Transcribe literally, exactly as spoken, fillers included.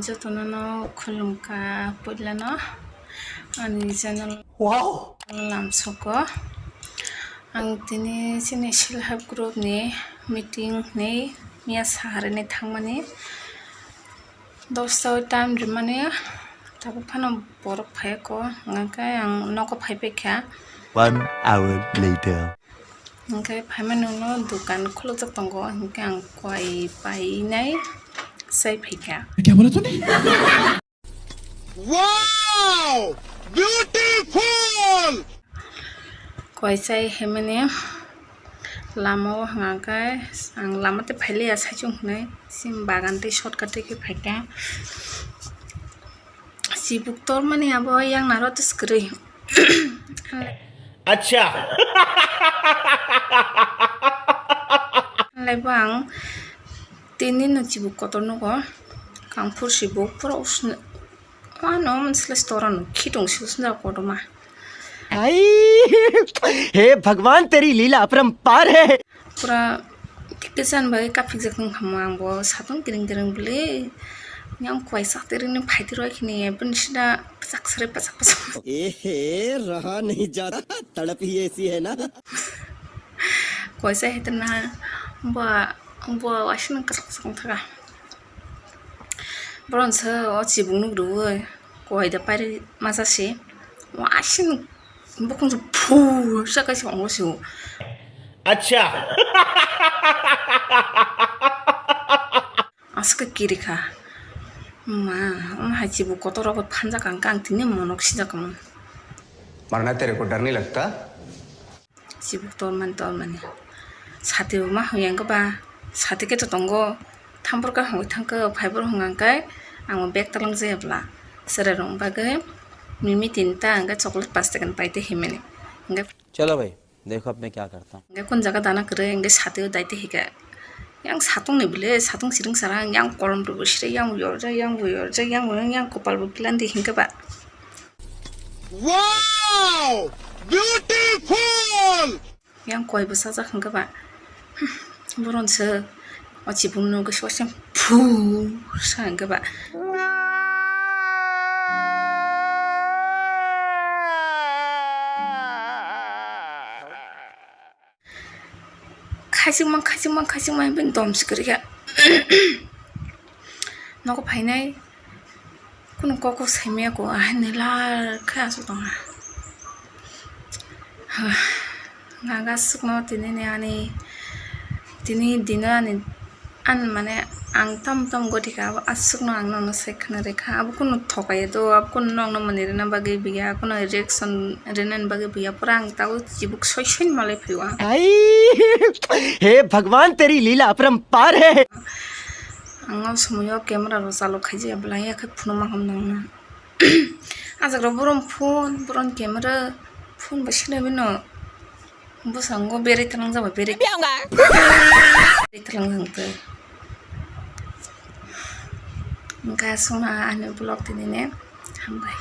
Jotono no khulumkha puilano ani channel. Wow! Lamsoko. Ang tini chini self help group ni meeting hinwi miya saharini thangmani. Dosta o time rimani, tabuk phano borok phaiyakho, hwnkhe ang nogo phaipaikha. One hour later. Hwnkhe phaimani ulo dukan khulukjak tongo, hwnkhe ang koi painai chai phaikha. Kya bola tune? Wow! Beautiful! Koi chai haimani lama o hwnka khe ang lama tei phailiya saichung hinwi sim bagan tei shortcut tei khe phaikha. Chibuk tormani abo yang naro tei swkri. Acha. Laibo ang tini no chibuk kotor nugo. Kangphur chibuk pura usna. Ano monsle store no khitung si usna kotor ma. Ai, he Bhagwan, teri leela aparamparr hai. Pura kisan bai kaphikjak wng kha mo ang bo satung kiring kiring bwle. Yang kuaisa terini phaitiro khini bini sida pachak sere pachak pachak. Ehe, raha nahi jata, tadap hi aisi hai na. Kuaisa heterna bo bo waising kwchak kwchak wng thaka. Boron se o chibuk nuk rwi kuai da pairi masa se. Waising bukung se phu sa kaisa ongo se. Acha. Aske kiri kha. Ma, um hai chibuk kotor rok phanjak ang kang tini monok sijak ang. मरना तेरे को डर नहीं लगता? Chibuk tormani tormani. Sati bo ma hwnwi ang khe ba, sati khe to tongo. Thampor khe hwnwi thang khe, phai boro hwnka khe, ang bo bag talang jaya bwla. Chwrai rok bagwi mimi tinta, hwnka chocolate paste kan paite himani. Hwnka. Chalo bhai, dekho ab main kya karta hu. Hwnka kun jaga dana kwrwi, hwnka sati o daite hika. Yang satung ni bwle, satung siring sarang, yang kolom rok bo sire, yang bo yorjak, yang bo yorjak, yang bo yang kopal bo kilandi hwnka ba. Wow! Beautiful! Yang koi bwsajak hwnka ba. Boron se o chibuk no gwi sosen phu sa hwnka ba. Khachikma, khachikma, khachikma, bini dom si kwrwi kha. Nogo phainai, kunu kok kok saimaya ko, ahai nila khe aswk tongha. Nga aswkno tini ni ani, tini dino ani, ani mane ang tam tam goti kha, abo aswkno ang nono sai khna rikha, abo kunu thokaya do, abo kunu nokno mani rina bagwi biya, kunu reaction rinani bagwi biya, pura ang tabuk chibuk soi soi malai phaiwa. Ai, he Bhagwan, teri leela aparamparr hai. Ang o somoyo camera rok chalo khaijaya bwlai ya khe phunukma ham nangna. Ajak rok borom phone, borom camera, phone bai sina bino. Bwskango berai talangjak ba berai. Berai talangjak tei. Hwnkhe aswkno ani vlog tini ne hambai.